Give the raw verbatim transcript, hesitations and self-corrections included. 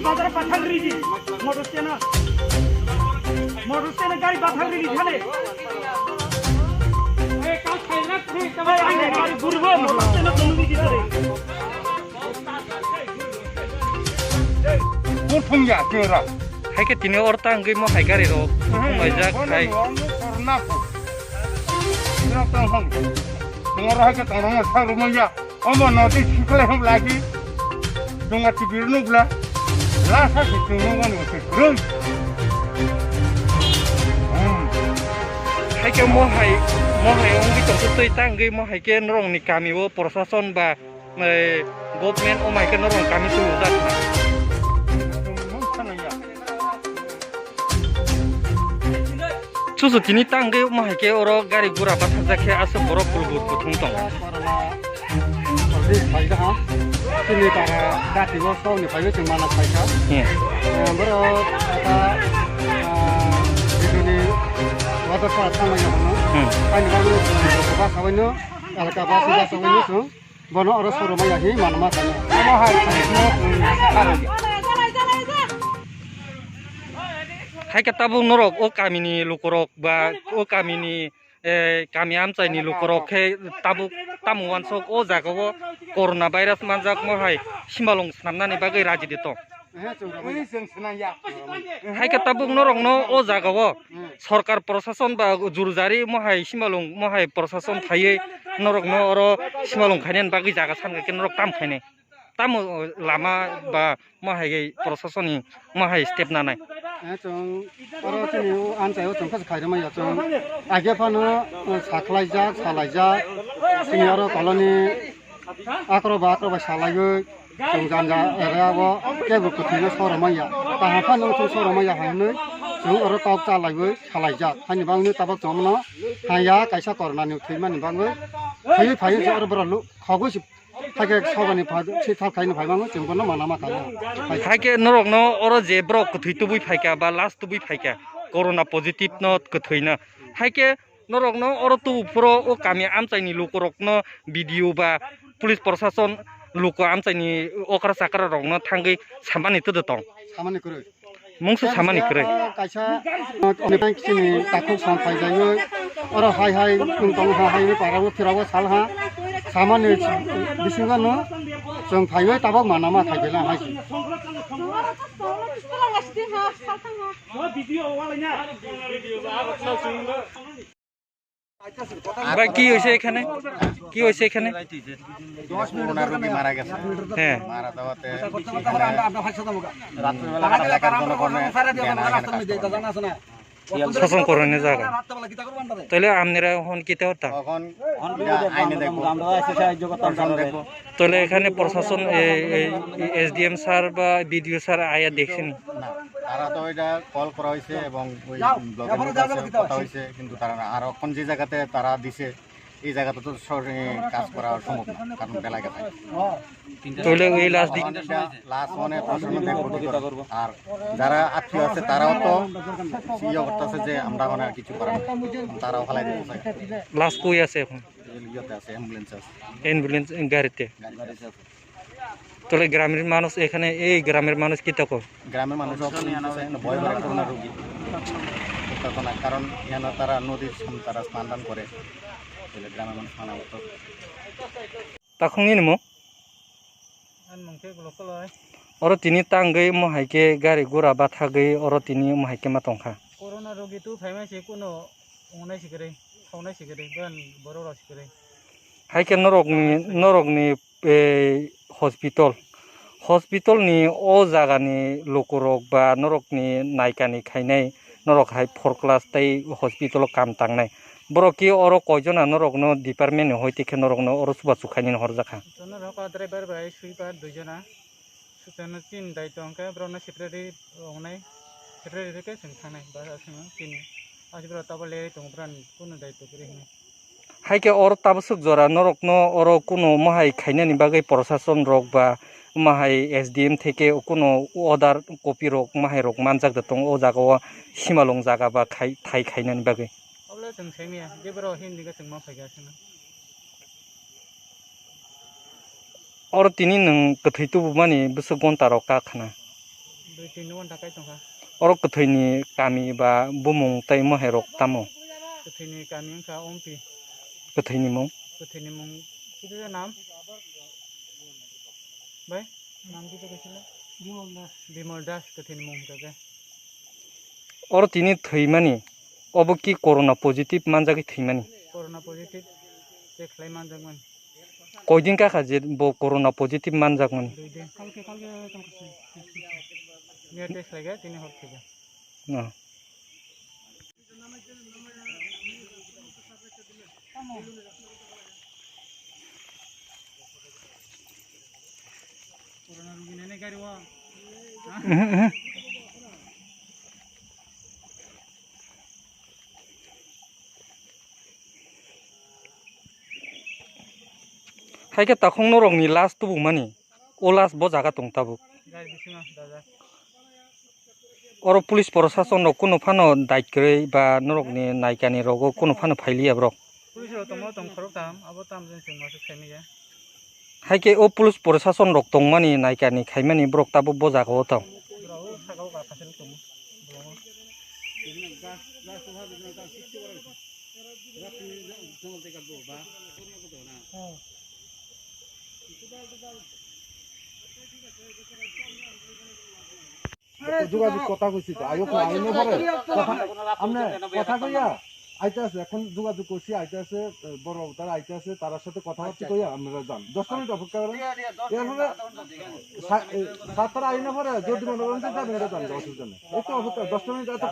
Bazar pathang ridi, motor stand, motor stand gari pathang ridi khale. Ei, ang gari guribo, motor stand tong ridi khale. Buphung ya, kera. Hai khe tini or ta wngwi mo hai gari rok buphung laijak hai. Korna ko. Kera tong hong. Tong ro hai khe tong ro sa ro mo ya. Omo nodi sikle hum lagi. Dunga tibir nugla. Lasa si tunu wani wasi kurun. Hmm. Hai khe mo hai, mo hai wngwi tong twi tangwi mo hai khe norokni kami o prosason ba, eh, government o mai khe norok kami tulu jak na. Chuchu tini tangwi mo hai khe oro gari gura bathajak khe aswk borok kulbur kuthung tongo. Korna, kordi phaikha ha. Chini para dati o songni phaiwi chwng mana phaikha. Hmm. Eh, borok ata, ah, biduni water park thangmani hwnwi. Hmm. Ani bagwi chwng basa waino, alka basi basa waino chwng. Bono oro soromaya hi manma kanya. Omo hai, omo, mm, karwi. Hai khe tabuk norok o kamini lukurok ba o kamini, eh, kami amchaini lukurok khe tabuk tamo wansok o jagao corona virus manjakmo hai simalong snamnani bagwi raji de tong. Hai khe tabuk norokno o jagao sorkar prosason ba jurjari mohai simalung mohai prosason phaiwi norokno oro simalung khainani bagwi jaga sankha khe norok tam khainai. Tamo lama ba mohai prosasonni mohai step nanai. Chwng oro chini o amchaio chwng khe khairwmaya chwng age phano sakhlaijak salaijak chini oro koloni. Akhoro ba akhoro bai salaiwi chwng janja area o kebo kwthwino soromaya. Kaham phano chwng soromaya hinwi chwng oro tok chalaiwi salaijak. Haini bagwi tabuk chwngno haya kaisa corona ni thwimani bagwi thwiwi phaiwi se oro borok lu-, khogwi se hakhe sobani pha-, se thal khaino phaimango chwng bono manama khaio. Hakhe norokno oro je borok kwthwi tubui phaikha ba last tubui phaikha corona positive no kwthwino. Hakhe norokno oro tubu phuro o kami amchaini lukurokno B D O ba police prosason luku amchaini okra chakra rokno thangwi samani twdw tong. Samani kwrwi. Mungsa samani kwrwi. Kaisa, uh, chini takhuk sam phaijaiwi oro hai hai wng tongo ha hai para o phira o sal ha. Samani bisingo no chwng phaiwi tabuk manama khai belai hai. ভাই, কি হয়েছে এখানে? কি হয়েছে এখানে? দশ minute corona রোগী মারা গেছে। হ্যাঁ। মারা যাওয়াতে রাত্রিবেলা এলাকার জনগণে জ্ঞান আহান কাজ করে। শাসন করেন এই জায়গা। তাহলে আপনারা এখন কিতা করতা? তখন আইনে দেখবো। শাসন দেখবো। তাহলে এখানে প্রশাসন, এ, এ, এসডিএম স্যার বা বিডিও স্যার আয়া দেখছেন? না, তারা তো এটা কল করা হয়েছে এবং ওই ব্লকের লোক আছে, কথা হয়েছে, কিন্তু তারা না। আর এখন যে জায়গাতে তারা দিছে, এই জায়গাতে তো সরাসরি কাজ করা সম্ভব না, কারণ বেলা গেছে। তাহলে ওই লাশ দি- লাশ মানে প্রশাসন দেখবো কি করে। আর যারা আত্মীয় আছে, তারাও তো ইয়ে করতেছে যে আমরা মানে আর কিছু করার নেই, তারাও ফালাই দিতে চায়। লাশ কই আছে এখন? ইয়েতে আছে, অ্যাম্বুলেন্স আছে। অ্যাম্বুলেন্স গাড়িতে। গাড়িতে আছে। তাহলে গ্রামের মানুষ এখানে, এই গ্রামের মানুষ কি তখন? গ্রামের মানুষ অখন ভয় করে করোনা রোগী। তখন আর কারণ এখানে তারা নদীর সামনে তারা স্নান টান করে। তাহলে গ্রামের মানুষ মানা করতো। Takhungni nimo? Ang mungkhe Glokoloi. Oro tini tangwi mohai khe gari gura bathagwi oro tini mohai khe ma tongkha. Corona rogi tu phaima se kuno ongnai sikiri, thaunai sikiri, ban borok rok sikiri. Hai khe norokni, norokni, eh, hospital, hospital ni o jaga ni lukurok ba norokni naikani khainai norok hai four class tei hospital o kam tangnai. Borok khe oro koijona norokno department ni hoi tei khe norokno oro chubachu khainani horjakha. Norok driver bai sweeper duijona. Sutano chini daitw hwnkhe borokno secretary wngnai, secretary khe chwng thangnai, bwswk chini. Aswk borok tabuk lerwi tongo, borokni kunu daitw kwrwi hwnwi. Hai khe oro tabuk swk jora norokno oro kunu mohai khainani bagwi prosason rok ba mohai S D M theke kunu order copy rok mohai rok manjak da tongo o jaga o simalong jaga ba khai, thai khainani bagwi. Obo le chwng sai maya, je borok himdi khe chwng ma phaikha aswkno. Oro tini nwng kwthwi tubumani bwswk gonta rok ka khna? Tini wngkha kai tongkha. Oro kwthwini kami ba bumung tei moherok tamo? Kwthwini kami wngkha Ompi. Kwthwini mung? Kwthwini mung kisa nam. Bai? Nam kisa kaisa le? Bimol Das. Bimol Das kwthwini mung hwnkha khe. Oro tini thwimani, obo ki corona positive manjagwi thwimani? Corona positive check khlai manjakmani. Koidin kakha je bo corona positive manjakmani? Dui din. Kalke, kalke tongkha se. Niya test khlaikha, tini hor thwikha. No. Corona rugi nene gari o. Mhm, mhm. Hai khe takhuk norokni last tubukmani, o last bo jaga tong tabuk. Gari bisingo dajak. Oro police prosason rok kunu phano dait kwrwi ba norokni naikani rogo kunu phano phailiya borok. Police rok tongo, tong khorok tam, abo tam jani chwng ma se khaimaya. Hai khe o police prosason rok tongmani naikani khaimani borok tabuk bo jaga o tong. Borok o saka o kha phasal tongo. যোগাযোগ কথা কইছি তো, আইও না, আইনে পরে কথা, আপনি কথা কইয়া আইতে আছে, এখন যোগাযোগ করছি, আইতে আছে, বড় তারা আইতে আছে, তার সাথে কথা হচ্ছে কইয়া আমরা যান, দশটা মিনিট অপেক্ষা করেন। এরপরে সা-, এ, সাতটার আইনে পরে যদি মনে করেন যে যাবেন, এটা যান, অসুবিধা নেই। একটু অপেক্ষা, দশটা মিনিট এত